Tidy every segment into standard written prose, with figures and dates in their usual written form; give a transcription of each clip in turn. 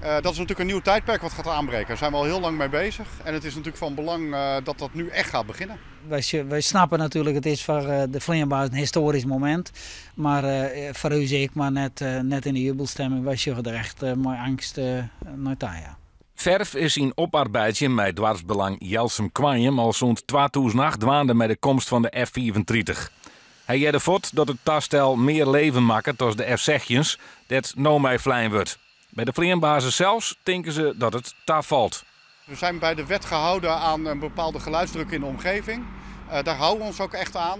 Dat is natuurlijk een nieuw tijdperk wat gaat aanbreken. Daar zijn we al heel lang mee bezig. En het is natuurlijk van belang dat dat nu echt gaat beginnen. Wy snappe natuerlik, it is foar de fleanbasis in histoarysk momint. Mar foar ús ek, mar net yn de jubelstemming. Wy sjogge der echt mei eangst nei ta, ja. Verf is yn oparbeidzjen mei doarpsbelang Jelsum Koarnjum al sûnt 2008 dwaande mei de komst fan de F-35. Hy hearde fuort dat it tastel mear leven makket as de F-sechstjins, dêr't no mei flein wurdt. By de fleanbasis sels tinke se dat it tafalt. We zijn bij de wet gehouden aan een bepaalde geluidsdruk in de omgeving. Daar houden we ons ook echt aan.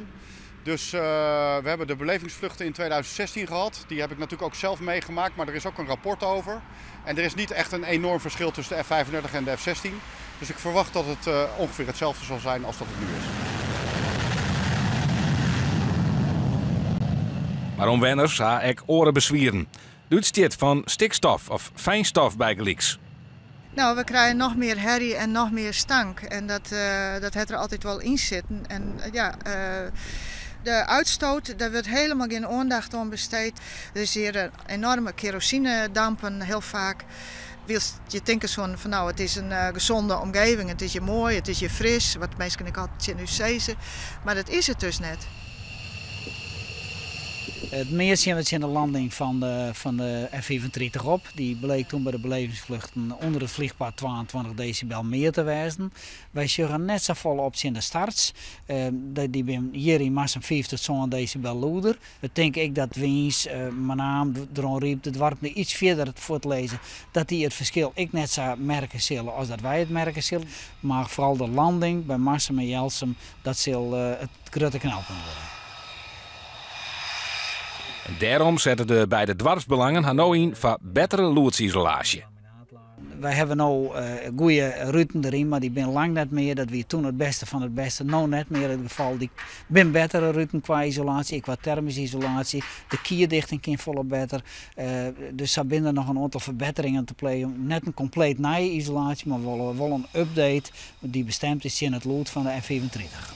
Dus we hebben de belevingsvluchten in 2016 gehad. Die heb ik natuurlijk ook zelf meegemaakt, maar er is ook een rapport over. En er is niet echt een enorm verschil tussen de F-35 en de F-16. Dus ik verwacht dat het ongeveer hetzelfde zal zijn als dat het nu is. Mar omwenners ha ek oare beswieren. De útstjit fan stikstof of fijnstof bygelyks. No, we krije noch mear herrie en noch mear stank. En dat hat der altyd wol yn sitten. En ja, de uitstoot, dêr wurdt hielendal gjin oandacht oan besteed. Der is hjir enoarme kerosinedampen hiel faak. Wylst je tinke soene fan no, it is in gezonde omgeving, it is hjir moai, it is hjir fris, wat minsken ek altyd tsjin ús sizze. Mar dat is it dus net. It meast sjogge we tsjin de landing fan de F-35 op. Dy bleek doe by de belevingsfluchten ûnder it fleanpaad 22 desibel mear te wêzen. Wy sjogge net safolle op tsjin de starts. Dy binne hjir yn Marsum 5 tot 7 desibel lûder. We tinke ek dat Wyns, Menaam, Dronryp, de doarpen dy't iets fierder fuort lizze, dat dy it ferskil ek net sa merke sille as dat wy it merke sille. Mar foaral de landing by Marsum en Jelsum, dat sil it grutte knelpunt wurde. En dêrom sette de beide doarpsbelangen har no yn foar bettere lûdsisolaasje. Wy hawwe no goede ruten deryn, mar dy binne lang net mear. Dat wie doe it bêste fan it bêste, no net mear it gefal. Dy binne bettere ruten kwa isolaasje, kwa termyske isolaasje. De kierdichting kin folle better. Dus sa binne der noch in oantal ferbetteringen te plegen. Net in kompleet nije isolaasje, mar wol in update dy't bestimd is tsjin it lûd fan de F-35.